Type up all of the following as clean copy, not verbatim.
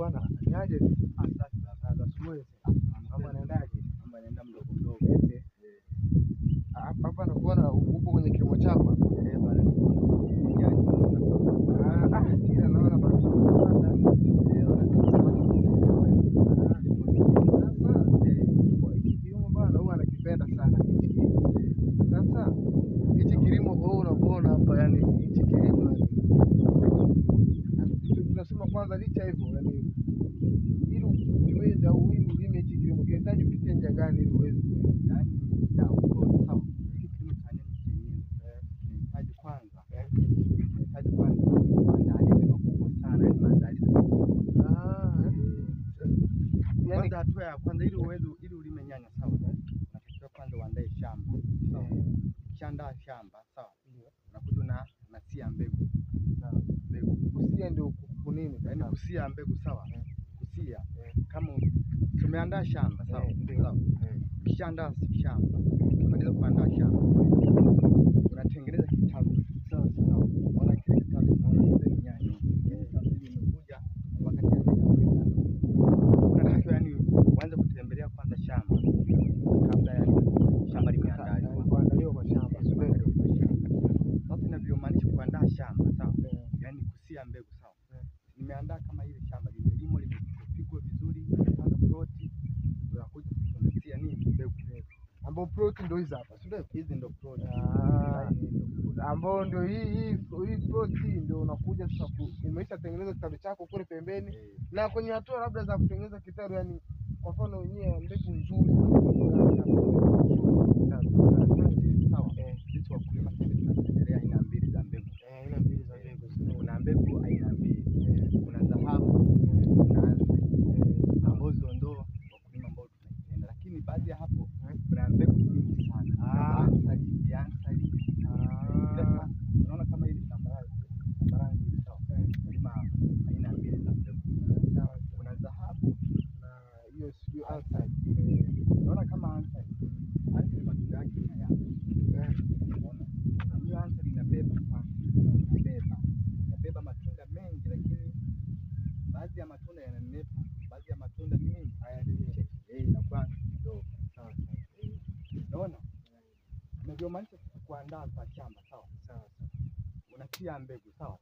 Bwana, niaje? Asubuhi. Mambo yanaendaje? Mambo yanaenda mdogo mdogo. Ete. Hapa nakuona upo kwenye kilimo chako. Eh, bwana niko nyanya. Ila naona bado unapanda. Sasa kwa hiki kilimo bwana, huwa anakipenda sana hichi kilimo. Sasa hichi kilimo kwa wewe unavyoona hapa, yani hichi kilimo yani tunasema kwanza, licha hivyo, yani ili ukiweze au ili ulime hichi kilimo kinahitaji upitie njia gani ili uweze kulima? Yaani ya uko sawa. Hiki kilimo cha nyanya chenyewe kinahitaji kwanza, kinahitaji kwanza maandalizi makubwa sana, yaani maandalizi makubwa. Yani Kwanza hatua ya kwanza ili uweze ili ulime nyanya sawa, unatakiwa kwanza uandae shamba. Sawa. Ukishaandaa shamba sawa, unakuja na unasia mbegu. Sawa. Mbegu. Kusia ndio kunini Yaani sasa? kusia mbegu sawa. Kusia kama tumeandaa shamba sawa. Ndio. Sawa. Ukishaandaa shamba, ukimaliza kuandaa shamba, unatengeneza kitalu. Sawa Sawa. Unaona kile kitalu, unaona ile ni nyanya. Sasa hivi imekuja wakati ya nyanya ambayo imeanza kuiva. Unatakiwa yani uanze kutembelea kwanza shamba kabla ya shamba limeandaliwa. Kuandaliwa kwa shamba, si ndio? Kuandaliwa kwa shamba. Sasa inavyomaanisha kuandaa shamba sawa, yaani kusia mbegu sawa. Nimeandaa kama ile shamba limelimwa, limepigwa vizuri, nimepanga ploti, unakuja unasia nini mbegu. Ambao ploti ndio hizi hapa, si ndio? Hizi ndo ploti. Ah. Hizi ndo ploti. Ambao ndio hii ploti ndio unakuja sasa umeshatengeneza kitalu chako kule pembeni, na kwenye hatua labda za kutengeneza kitalu, yani kwa mfano wenyewe mbegu nzuri gani hapo, mbegu nzuri kitalu. Sawa. Sisi wakulima sasa hivi tunapendelea aina mbili za mbegu. Aina mbili za mbegu, si ndio? Kuna mbegu aina mbili. Kuna dhahabu, kuna ansari. Ambazo ndo wakulima ambao tunaipenda. Lakini baadhi ya hapo kuna mbegu nyingi sana. Kuna ansari, biansari. Ila sasa unaona kama hili shamba langu hili sawa. Nalima aina mbili za mbegu. Sawa. Kuna dhahabu Na hiyo sijui ansari. Unaona kama ansari. Ansari matunda yake ni haya. Unaona? Hiyo ansari inabeba sana. Inabeba. Inabeba matunda mengi, lakini baadhi ya matunda yananenepa, baadhi ya matunda ni nini? Hayanenepi. Inakuwa kidogo. Sawa. Unaona? Inavyomaanisha sasa kuandaa kwa shamba sawa. Sawa. Unatia mbegu sawa.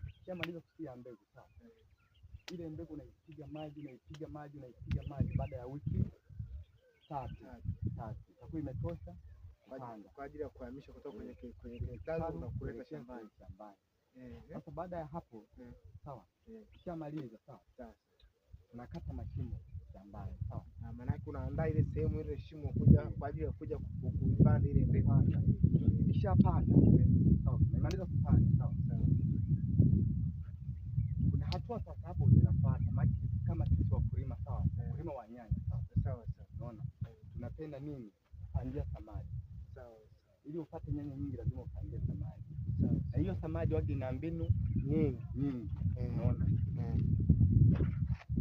Ukishamaliza kutia mbegu sawa. Ile mbegu unaipiga maji, unaipiga maji, unaipiga maji, baada ya wiki tatu itakuwa imetosha kupanda. Kwa ajili ya kuhamisha kutoka kwenye kwenye kitalu na kuleta shambani. Shambani. Sasa baada ya hapo sawa, ukishamaliza sawa, Sawa. unakata mashimo shambani sawa. Maana yake unaandaa ile sehemu ile shimo kuja kwa ajili ya kuja kupanda ile mbegu. Ukishapanda sawa, umemaliza kupanda sawa. Kuna hatua sasa hapo zinafuata, maana kama sisi wakulima sawa, wakulima wa nyanya sawa, Sawa sawa. unaona tunapenda nini? Kupandia samadi. Sawa. Ili upate nyanya nyingi lazima upandie samadi. Sawa. Na hiyo samadi waga ina mbinu Nyingi. nyingi, unaona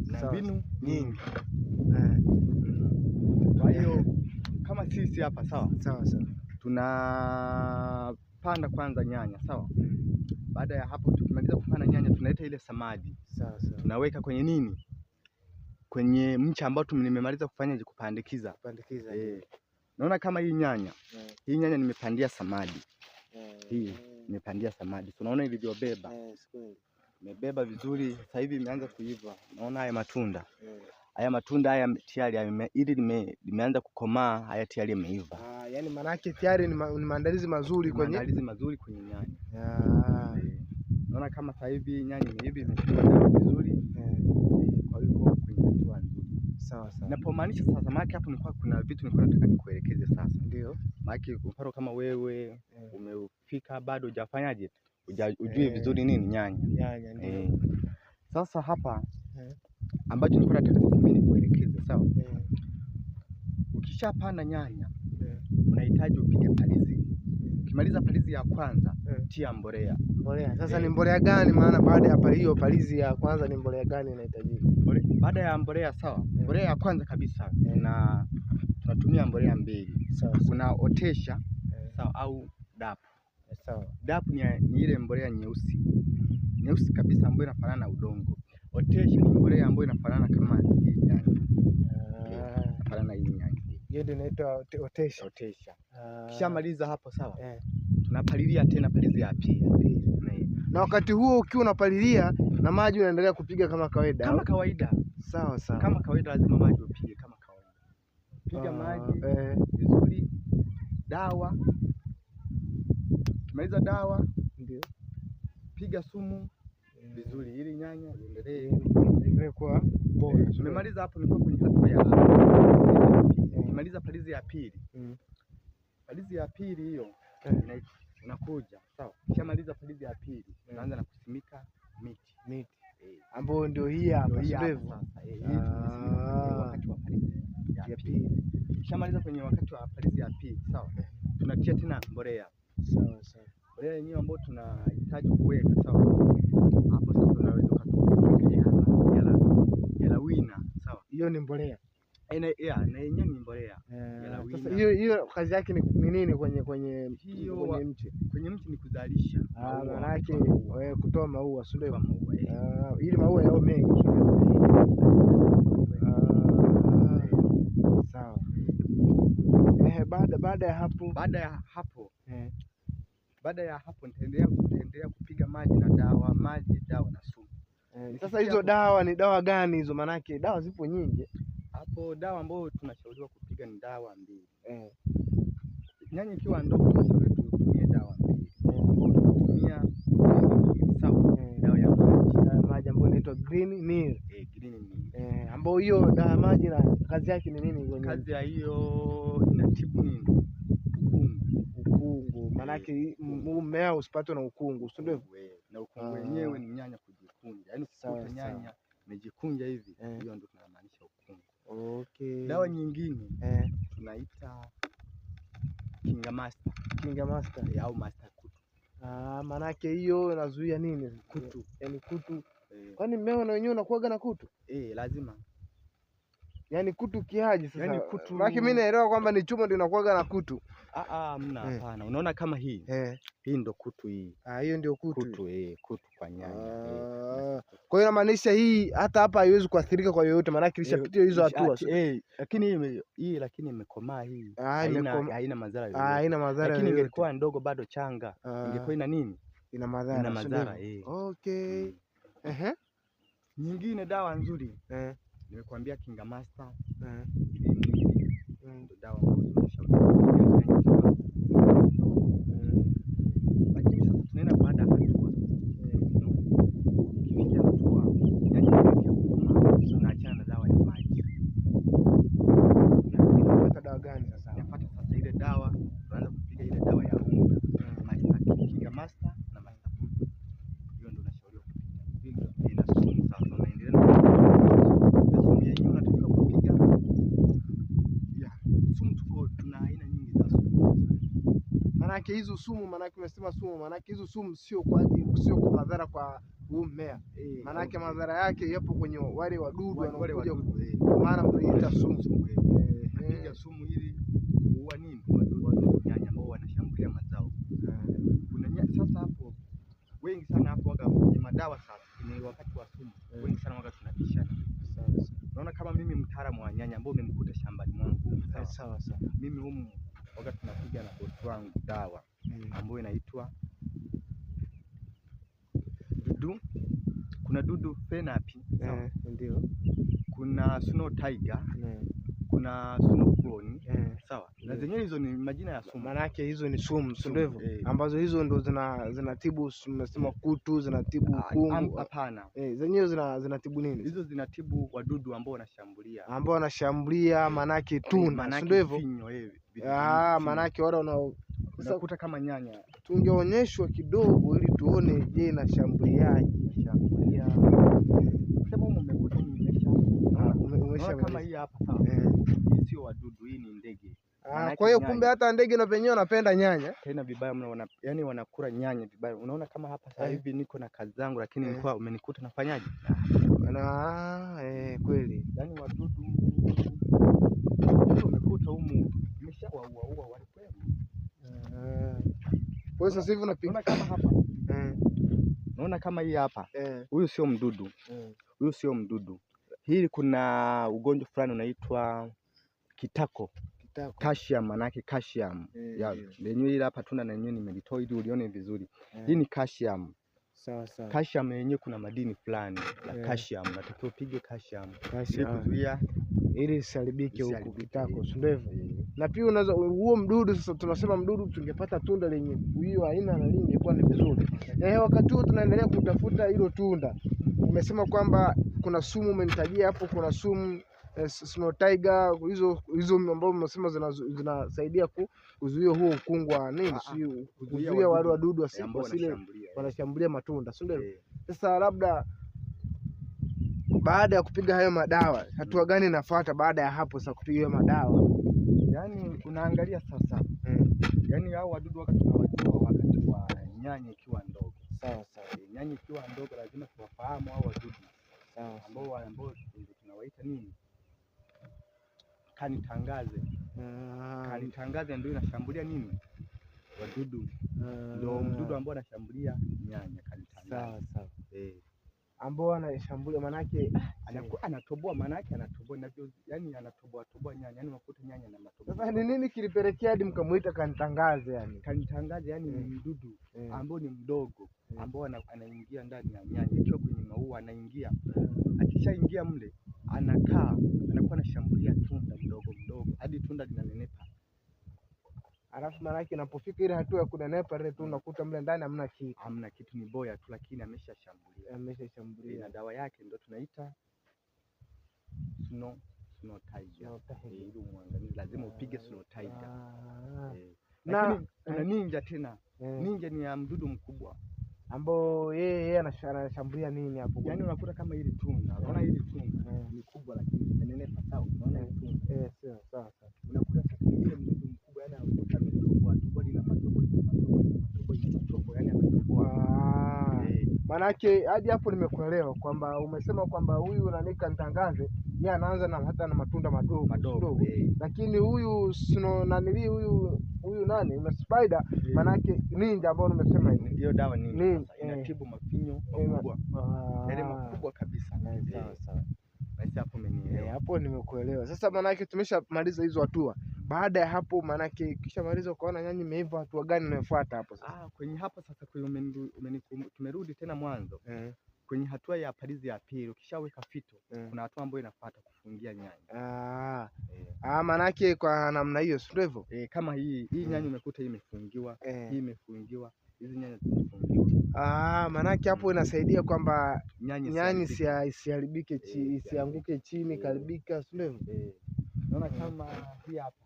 na Sawa. mbinu nyingi. Kwa hiyo kama sisi hapa sawa, Sawa sawa. tunapanda kwanza nyanya sawa. Baada ya hapo tukimaliza kupanda nyanya tunaleta ile samadi Sawa sawa. tunaweka kwenye nini, kwenye mche ambao nimemaliza kufanya kupandikiza. Kupandikiza. Naona kama hii nyanya, hii nyanya nimepandia samadi. Hii nimepandia samadi. Tunaona ilivyobeba. Imebeba vizuri, sasa hivi imeanza kuiva. Naona haya matunda. Haya matunda haya tayari ili limeanza kukomaa, haya tayari yameiva. Yani maana yake tayari ni maandalizi mazuri kwenye maandalizi mazuri kwenye nyanya. Naona kama sasa hivi nyanya imeiva, imeshika dawa vizuri. Kwa hiyo iko kwenye hatua nzuri. Sawa sawa. Napomaanisha sasa, maana hapo nilikuwa kuna vitu nilikuwa nataka nikuelekeze sasa. Ndio. Maana kwa mfano kama wewe umefika bado hujafanyaje? Hujui vizuri nini nyanya. Nyanya ndio. Sasa hapa ambacho nilikuwa nataka sasa mimi nikuelekeze sawa. Ukishapanda nyanya unahitaji upige palizi. Ukimaliza palizi ya kwanza tia mbolea. Mbolea. Sasa ni mbolea gani? Maana baada ya hiyo palizi ya kwanza ni mbolea gani inahitajika? Baada ya mbolea sawa. Mbolea ya kwanza kabisa tunatumia mbolea mbili. Sawa. Kuna otesha sawa au DAP. Sawa. DAP ni ile mbolea nyeusi. Nyeusi kabisa ambayo inafanana na udongo. Otesha ni mbolea ambayo inafanana kama hii nyanya. Inafanana na hii nyanya. Hiyo ndio inaitwa otesha. Otesha. Kishamaliza hapo sawa. Tunapalilia tena palizi ya pili. Na wakati huo ukiwa unapalilia na maji unaendelea kupiga kama kawaida. Kama kawaida. Sawa sawa. Kama kawaida lazima maji upige kama kawaida. Piga maji vizuri, dawa. Kimaliza dawa ndio piga sumu vizuri ili nyanya iendelee kuwa bora. Tumemaliza hapo, nilikuwa kwenye hatua ya kimaliza palizi ya pili. Palizi ya pili hiyo inakuja sawa. Kishamaliza palizi ya pili tunaanza na kusimika miti. Miti ambayo ndio hii hapa sasa. Hii tunasimika wakati wa palizi ya pili. Kishamaliza kwenye wakati wa palizi ya pili sawa, tunatia tena mbolea. Sawa sawa. Mbolea yenyewe ambayo tunahitaji kuweka sawa. Hapo sasa tunaweza kuweka yala wina sawa. Hiyo ni mbolea. Na yenyewe ni mbolea. Sasa hiyo kazi yake ni nini kwenye mti? Kwenye mti ni kuzalisha. Maana yake kutoa maua, si ndio? Ili maua yao mengi. Sawa. Baada ya hapo, baada ya hapo nitaendelea kupiga maji na dawa, maji, dawa na sumu. Sasa hizo dawa ni dawa gani hizo? Maana yake dawa zipo nyingi. Hapo dawa ambayo tunashauriwa kupiga ni dawa mbili. Nyanya ikiwa ndogo tunashauriwa tutumie dawa mbili. Tunatumia sawa, dawa ya maji. Dawa ya maji ambayo inaitwa Green Meal. Green Meal. Ambayo hiyo dawa ya maji na kazi yake ni nini kwenye? Kazi ya hiyo inatibu nini? Ukungu. Ukungu. Maana yake mmea usipatwe na ukungu, si ndio? Na ukungu wenyewe ni nyanya kujikunja. Yaani ukikuta nyanya imejikunja hivi, hiyo ndio tunamaanisha ukungu. Okay. Dawa nyingine tunaita Kinga Master. Kinga Master au Master Kutu. Maana yake hiyo inazuia nini? Kutu. Yaani kutu. Kwani mmea na wenyewe unakuaga na kutu? Lazima. Yaani kutu kiaje sasa? Yaani kutu. Maana mimi naelewa kwamba ni chuma ndio inakuaga na kutu. Hamna, hapana. Unaona kama hii? Hii ndio kutu hii. Hiyo ndio kutu. Kutu, kutu kwa nyanya. Kwa hiyo inamaanisha hii hata hapa haiwezi kuathirika kwa yoyote, maana ilishapitia hizo hatua. Lakini hii lakini imekomaa hii. Haina madhara yoyote. Haina madhara. Lakini ingekuwa ndogo bado changa, ingekuwa ina nini? Ina madhara. Ina madhara, Okay. Nyingine dawa nzuri. Nimekuambia Kinga Master. Ndio dawa ambayo tunashauri. Lakini sasa tunaenda baada ya hatua. Ikifikia hatua nyanya inaelekea kukomaa, tunaachana na dawa ya maji. Inafuata dawa gani sasa? Inafuata sasa ile dawa, tunaanza kupiga ile dawa ya unga. Master Kinga Master na Master Kutu. Hiyo ndio nashauriwa kupiga. Ina sumu sasa, unaendelea na sumu yenyewe unatakiwa kupiga. Sumu tuko tuna aina nyingi za sumu. Maanake hizo sumu, maanake umesema sumu, maanake hizo sumu sio kwa ajili, sio kwa madhara kwa huu mmea. Maanake madhara yake yapo kwenye wale wadudu wanaokuja, kwa maana mnaita sumu. Piga sumu ili kuua nini? Wadudu nyanya ambao wanashambulia mazao. Kuna sasa hapo wengi sana hapo waga kwenye madawa sasa ni wakati wa sumu. Wengi sana waga tunabishana. Unaona kama mimi mtaalamu wa nyanya ambao umemkuta shambani mwangu. Sawa sawa. Mimi humu waga tunapiga na bosi wangu dawa ambayo inaitwa dudu. Kuna dudu Fenapi, sawa? Ndio. Kuna Snow Tiger, kuna Snow Clone, sawa? Na zenyewe hizo ni majina ya sumu. Maana yake hizo ni sumu, si ndio hivyo? Ambazo hizo ndo zinatibu, mnasema kutu, zinatibu ukungu. Hapana. Zenyewe zinatibu nini? Hizo zinatibu wadudu ambao wanashambulia. Ambao wanashambulia maana yake tunda, si ndio hivyo? Maana yake wale unakuta kama nyanya. Tungeonyeshwa kidogo ili tuone je inashambuliaje. Shambulia. Sema umekuta umesha kama hii hapa sawa. Hii sio wadudu, hii ni ndege. Kwa hiyo kumbe hata ndege na penyewe wanapenda nyanya. Tena vibaya mno, yani wanakula nyanya vibaya. Unaona kama hapa sasa hivi niko na kazi zangu lakini nilikuwa umenikuta nafanyaje? Na kweli. Yaani wadudu umekuta humu umeshawaua wale kweli. Kwa hiyo sasa hivi unapiga kama hapa. Unaona kama hii hapa. Huyu sio mdudu. Huyu sio mdudu. Hili kuna ugonjwa fulani unaitwa kitako. Kitako. Calcium, manake calcium. Ya, lenyewe ile hapa tunda na yenyewe nimelitoa ili ulione vizuri. Hii ni calcium. Sawa sawa. Calcium yenyewe kuna madini fulani ya calcium, natakiwa upige calcium ili kuzuia ili isiharibike huko kitako, si ndio hivyo? Na pia unaweza huo mdudu sasa, tunasema mdudu, tungepata tunda lenye hiyo aina na nini ingekuwa ni vizuri. Wakati huo tunaendelea kutafuta hilo tunda. Umesema kwamba kuna sumu, umenitajia hapo, kuna sumu Snow Tiger, hizo hizo ambazo umesema zinasaidia kuzuia huo ukungu wa nini, si kuzuia wale wadudu wasile wanashambulia matunda, si ndio? Sasa labda baada ya kupiga hayo madawa, hatua gani inafuata baada ya hapo sasa kupiga hayo madawa? Yaani unaangalia sasa. Yaani hao wadudu wakati tunawajua wakati wa nyanya ikiwa ndogo. Sawa sawa. Nyanya ikiwa ndogo lazima tuwafahamu hao wadudu. Sawa. Ambao tunawaita nini? Kanitangaze. Kanitangaze ndio inashambulia nini? Wadudu. Ndio mdudu ambao anashambulia nyanya, kanitangaze. Sawa sawa. Ambao anashambulia manake anakuwa anatoboa, manake anatoboa inavyo, yani anatoboa toboa nyanya, yani unakuta nyanya na matobo. Sasa ni nini kilipelekea hadi mkamuita kanitangaze yani? Kanitangaze yani ni mdudu ambao ni mdogo ambao anaingia ndani ya nyanya, ikiwa kwenye maua anaingia. Akishaingia mle anakaa, anakuwa anashambulia tunda mdogo mdogo hadi tunda linanenepa. Alafu manake inapofika ile hatua ya kunenepa ile tunda unakuta mle ndani hamna kitu. Hamna kitu, ni boya tu, lakini ameshashambulia. Ameshashambulia. Na dawa yake ndio tunaita Snow Tiger. Ili muangamize lazima upige Snow Tiger. Lakini kuna ninja tena. Ninja ni ya mdudu mkubwa ambao yeye anashambulia nini hapo? Yaani unakuta kama hili tunda, unaona hili tunda ni kubwa lakini limenenepa, sawa? Unaona hili tunda? Sawa sawa. Unakuta sasa ile mdudu mkubwa yani anakuta ametoboa toboa, lina matobo, lina matobo, lina matobo, lina matobo, yani ametoboa. Manake hadi hapo nimekuelewa kwamba umesema kwamba huyu nani Kanitangaze yeye anaanza na hata na matunda madogo madogo, lakini huyu sino nanili huyu nani una spider, manake ninja ambao nimesema hivi. Hiyo dawa ninja inatibu mafinyo makubwa. Yale makubwa kabisa. Sawa sawa. Basi hapo umenielewa. Hapo nimekuelewa. Sasa manake tumeshamaliza hizo hatua. Baada ya hapo manake kishamaliza ukaona nyanya imeiva, hatua gani inayofuata hapo sasa? Kwenye hapo sasa tumerudi tena mwanzo. Kwenye hatua ya palizi ya pili ukishaweka fito, kuna hatua ambayo inafuata kufungia nyanya. Manake kwa namna hiyo, si ndio hivyo? Kama hii nyanya umekuta hii imefungiwa, hii imefungiwa, hizi nyanya zimefungiwa. Manake hapo inasaidia kwamba nyanya isiharibike, isianguke chini karibika, si ndio hivyo? Naona kama hii hapa.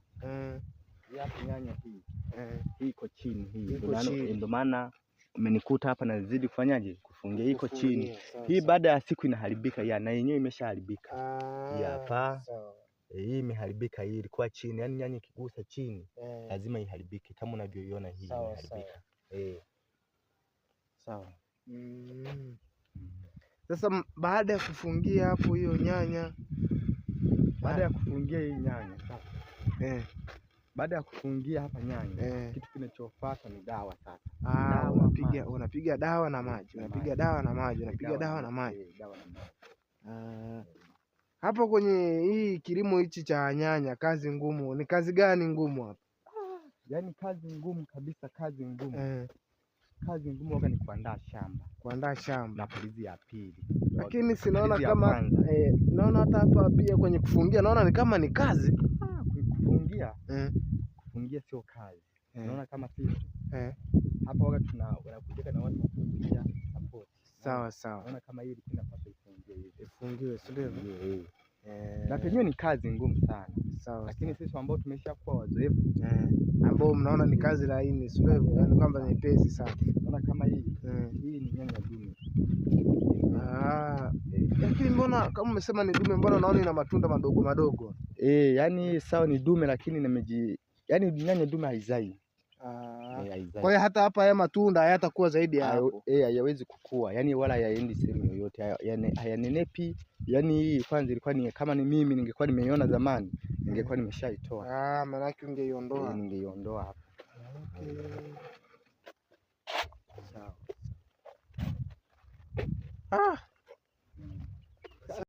Hii hapa nyanya hii. Hii iko chini hii. Ndio maana umenikuta hapa nazidi kufanyaje? Kufungia. Iko chini. Hii baada ya siku inaharibika ya na yenyewe imeshaharibika. Hii hapa. Hii imeharibika, hii ilikuwa chini. Yaani nyanya ikigusa chini lazima iharibike kama unavyoiona hii imeharibika. Sawa. Sasa baada ya kufungia hapo hiyo nyanya, baada ya kufungia hii nyanya sasa. Baada ya kufungia hapa nyanya, kitu kinachofuata ni dawa sasa. Unapiga dawa na maji, unapiga dawa na maji, unapiga dawa na maji. Hapo kwenye hii kilimo hichi cha nyanya, kazi ngumu ni kazi gani ngumu hapa? Yaani kazi ngumu kabisa, kazi ngumu. Kazi ngumu waga ni kuandaa shamba. Kuandaa shamba na palizi ya pili. Lakini sinaona kama naona hata hapa pia kwenye kufungia naona ni kama ni kazi. Kufungia. Kufungia sio kazi. Naona kama sisi. Hapa waga tunakuja na watu kufungia support. Sawa sawa. Naona kama hii inapaswa ifungiwe hivi. Ifungiwe, si ndio hivyo? Na penyewe ni kazi ngumu sana. Sawa. Lakini sisi ambao tumeshakuwa wazoefu ambao mnaona ni kazi laini, si ndio hivyo? Yaani kwamba nyepesi sana. Naona kama hii hii ni nyanya dume. Lakini mbona kama umesema ni dume, mbona naona ina matunda madogo madogo? Yani sawa ni dume lakini yani nyanya dume haizai. Kwa hiyo hata hapa haya matunda hayatakuwa zaidi ya hapo. Hayawezi kukua. Yaani wala hayaendi sehemu yoyote. Hayanenepi. Yaani hii kwanza ilikuwa ni kama ni mimi ningekuwa nimeiona zamani, ningekuwa nimeshaitoa. Maana yake ungeiondoa. Ningeiondoa hapa. Okay. Sawa.